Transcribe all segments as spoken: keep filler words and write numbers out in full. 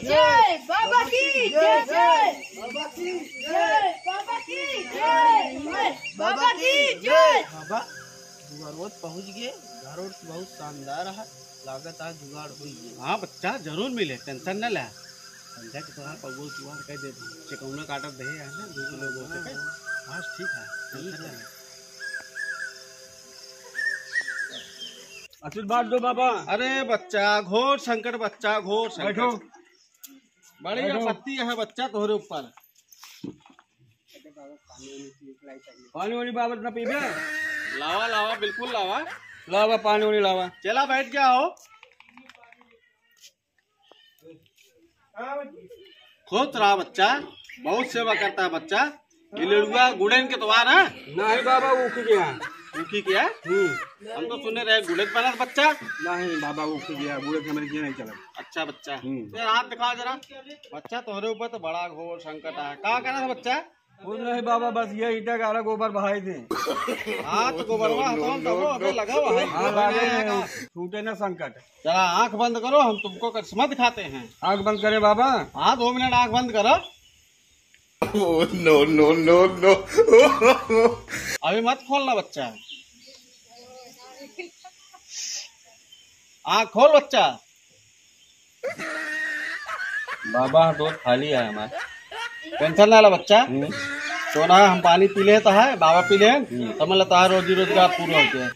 जय बाबा की जय, जय बाबा की जय, बाबा की जय। बाबा, दुआरोत पहुँच गए, घरोत बहुत शानदार है, लागत आज जुगाड़ हुई है। हाँ बच्चा, जरूर मिले, tension न ले। संध्या के तोहार पगुल सुआर कह दे, चिकौना काटत दे है ना, दो किलो गोश्त के। हाँ, ठीक है, tension न ले। आशीर्वाद दो बाबा। अरे बच्चा, घोर संकट बच्चा, घोर संकट। बैठो। बड़ी बैठो। आपत्ति है बच्चा तोहरे ऊपर। पानी वानी बाबा ना पीबे? लावा, लावा, बिल्कुल लावा। लावा, पानी वानी लावा। चला बैठ जाओ। खुश रहा बच्चा, बहुत सेवा करता है बच्चा। ये लड़ुआ गुड़ेन के तोहार है? नहीं बाबा, वो उखी गया। उखी गया? हम्म। हम तो सुने रहे गुड़े के बनत बच्चा। नहीं बाबा, वो उखी गया, गुड़े के हमरे लिए नहीं चला। अच्छा बच्चा, हम्म। तेरा हाथ दिखाओ जरा। बच्चा, तोहरे ऊपर तो बड़ा घोर संकट है। का करत है बच्चा? कुछ नहीं बाबा, बस ये ईटा गाड़ा गोबर बहाई दे। हाँ, तो गोबरवा हथवा में दबो, अबे लगा हुआ है। हाँ, लगा है। छूटे ना संकट। जरा आंख बंद करो, हम तुमको करिश्मा दिखाते हैं। आंख बंद करे बाबा। हाँ, दो मिनट आंख बंद करो। Oh, no, no, no, no। अभी मत खोलना बच्चा, आंख खोल बच्चा। बाबा, हाथ बहुत खाली है हमार। Tension ना ला बच्चा। हम्म। सोना, हम पानी पी लेत है, बाबा पी ले, हम्म। समझ ला तोहार रोजी रोजगार पूरा हो जाए।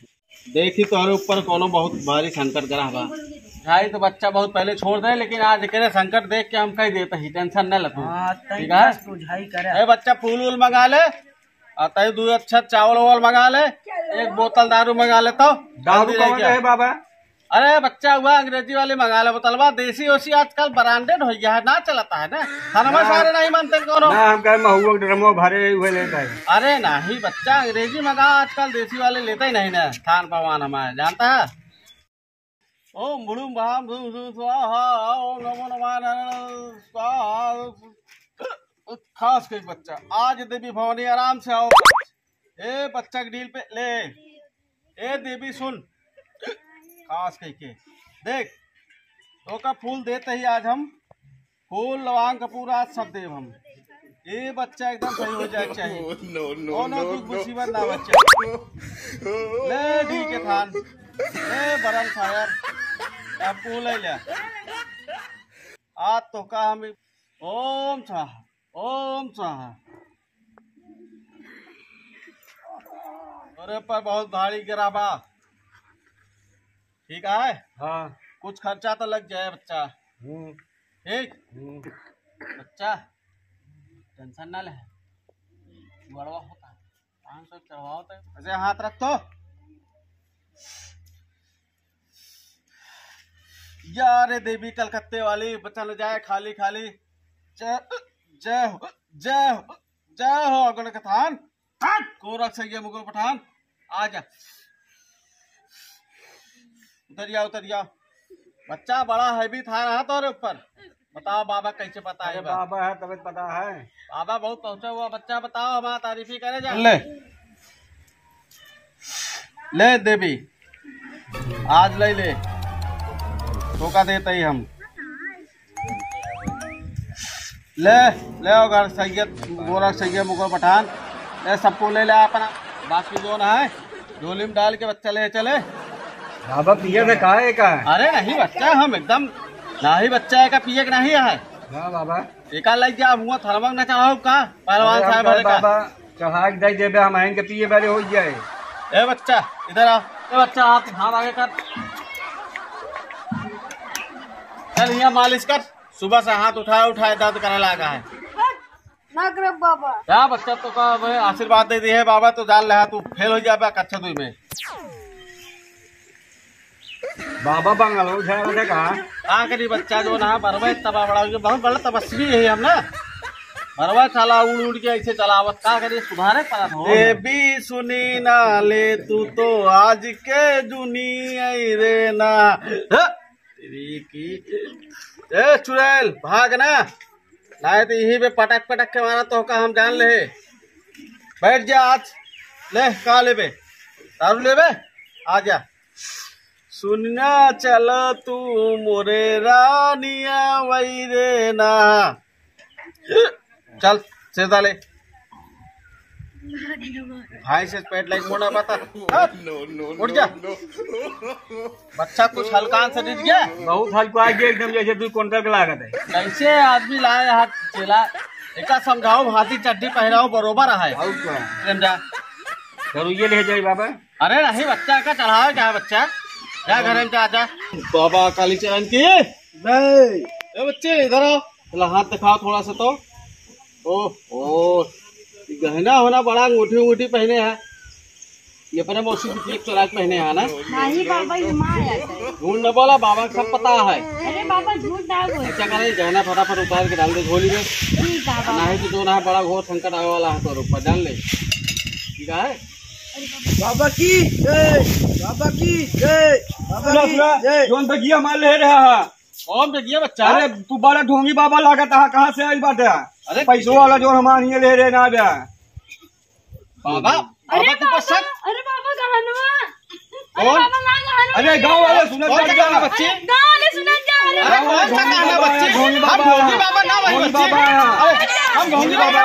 देखी तोहरे ऊपर कोनो बहुत भारी संकट गरह बा। भाई तो बच्चा बहुत पहले छोड़ दे, लेकिन आज एकरे संकट देख के हम कह देत ही, tension न ले तू। हाँ, तनी ठीक है? बस बुझाई करे। ए बच्चा, फूल वूल मंगा ले, आ तई दू अच्छा चावल वावल मंगा ले, एक बोतल दारू मंगा ले तो दारू जल्दी कौन लेके आ। रहे बाबा? अरे बच्चा, हुआ अंग्रेजी वाली मंगा ले बोतलवा, देसी ओसी आजकल branded हो गया है, ना चलता है ना। थानवा ना। सारे नहीं मानते कौनो। ना, हम कहे महुआ के ड्रमवा भरे हुए लेता है। अरे नहीं बच्चा, अंग्रेजी मंगा, आजकल देसी वाले लेते ही नहीं ना। थान पकवान हमारे जानता है। ओम भुड़ुम भाम धूम धूम स्वाहा, ओम नमो नमः नारायण स्वाहा। खास कई बच्चा, आज देवी भवानी आराम से आओ। ए बच्चा के डील पे ले। ए देवी सुन, खास कई के देख, ओका फूल देते ही आज हम फूल लवांग का पूरा आज सब देव हम। ए बच्चा एकदम सही हो जाए चाहिए। No, no, कोनो no, दुख no। मुसीबत ना बच्चा। ले ढीके थान, ले बरन फायर, अब फूल ले ले। आज तो का हम ओम स्वाहा, ओम स्वाहा। अरे पर बहुत भारी गिरा बा। ठीक है? हाँ। कुछ खर्चा तो लग जाए बच्चा। हम्म। ठीक? हम्म। बच्चा, tension ना ले। बड़वा होता है। पाँच सौ चढ़वाओ तो। ऐसे हाथ रख तो। या रे देवी कलकत्ते वाली, बच्चा न जाए खाली खाली। जय, जय हो, जय हो, जय हो अगुण कथान। गोरख सैया मुगल पठान, आ जा। उतर जा, उतर जा। बच्चा बड़ा heavy था रहा तोरे ऊपर। बताओ बाबा कैसे पता है अरे बा? बाबा है तभी पता है। बाबा बहुत पहुँचा हुआ बच्चा, बताओ हमारा तारीफी करे जा। ले, ले देवी, आज ले ले, धोखा देते ही हम। ले, ले ओकर सैयद, गोरख सैयद मुगल पठान, ले सबको ले ले अपना, बाकी जो ना है झोली में डाल के बच्चा ले चले। बाबा पिए से का है का? अरे नहीं बच्चा, हम एकदम नाही बच्चा है का पिए के नहीं है। हाँ बाबा। एका लग जा, मुँह थरमक न चढ़ाओ का, पहलवान अरे हम साहब कहे वाले का। बाबा, चढ़ा के दे देबे, हम आइन के पिए बारे हो जाए। ए बच्चा, इधर आ। ए बच्चा, हाथ, हाथ आगे कर। चल, यहाँ मालिश कर। सुबह से हाथ उठाए, उठाए दर्द करे लागा है। ना करे बाबा। क्या बच्चा, तो का अब आशीर्वाद दे दिए बाबा, तो जान ले, तू फेल हो जाबे कक्षा दुई में। बाबा बंगाल हो जा रहा था का? का करी बच्चा, जो ना बरवा तबा बड़ा, बहुत बड़ा तपस्वी है हम ना। बरवा साला उड़ उड़ के ऐसे चलावत, का करी, सुधारे पड़ा हो। देवी सुनी ना ले तू तो आज के दुनी आई रे ना। ह? तेरी की। ए चुड़ैल, भाग ना, नहीं तो यही पे पटक पटक के मारा तो का हम जान ले। बैठ जा आज, ले का लेबे, दारू लेबे, आ जा। सुनना चल तू मोरे रानिया वही रे ना। चल, सीधा ले। भाई से पेट लाइक मोड़ा बता। हट, उठ जा। बच्चा कुछ हल्का से डर गया। बहुत हल्का आ गया एकदम, जैसे दो कुंटल के लागत है। कैसे आदमी लाए हाथ चेला? एका समझाओ, हाथी चड्डी पहनाओ, बरोबर है। और क्या? प्रेम जा। जरूर ये ले जाए बाबा। अरे नहीं, बच्चा का चढ़ावे क्या है बच्चा? जा घर में जा, जा। बाबा काली चरण की। नहीं। ए बच्चे, इधर आओ। चला हाथ दिखाओ थोड़ा सा तो। ओह, ओह, ये गहना होना बड़ा, अंगूठी उंगूठी पहने हैं। ये अपने मौसी की एक चोराक पहने हैं ना? नहीं बाबा, ये माँ है। झूठ न बोला, बाबा को सब पता है। अरे बाबा, झूठ ना बोल। अच्छा करे, गहना फटाफट उतार के डाल दे झोली में। ठीक है बाबा। नहीं तो जो ना है, बड़ा घोर संकट आवे वाला है तोर ऊपर, जान ले। ठीक है? बाबा की जय, बाबा की जय, बाबा सुना, की सुना, जय। जोन बगिया मार ले रहा है। कौन बगिया बच्चा? अरे, तू बड़ा ढोंगी बाबा लागत है, कहाँ से आइल बाटे? अरे, पैसो वाला जो हमार हिये ले रे ना बे। बाबा, अरे बाबा, तू बाबा, पसंद? अरे बाबा, गहनवा। अरे कौन? बाबा, ना गहनवा। अरे, गाँव वाले सुनत कौन सा जा। गहना बच्ची? अरे, गाँव वाले सुनत जा, अरे अरे, बाबा। कौन सा गहना बच्ची? ढोंगी हम बाबा। ढोंगी बाबा ना भाई ढोंगी बच्ची। बाबा। अरे, हम ढोंगी बाबा।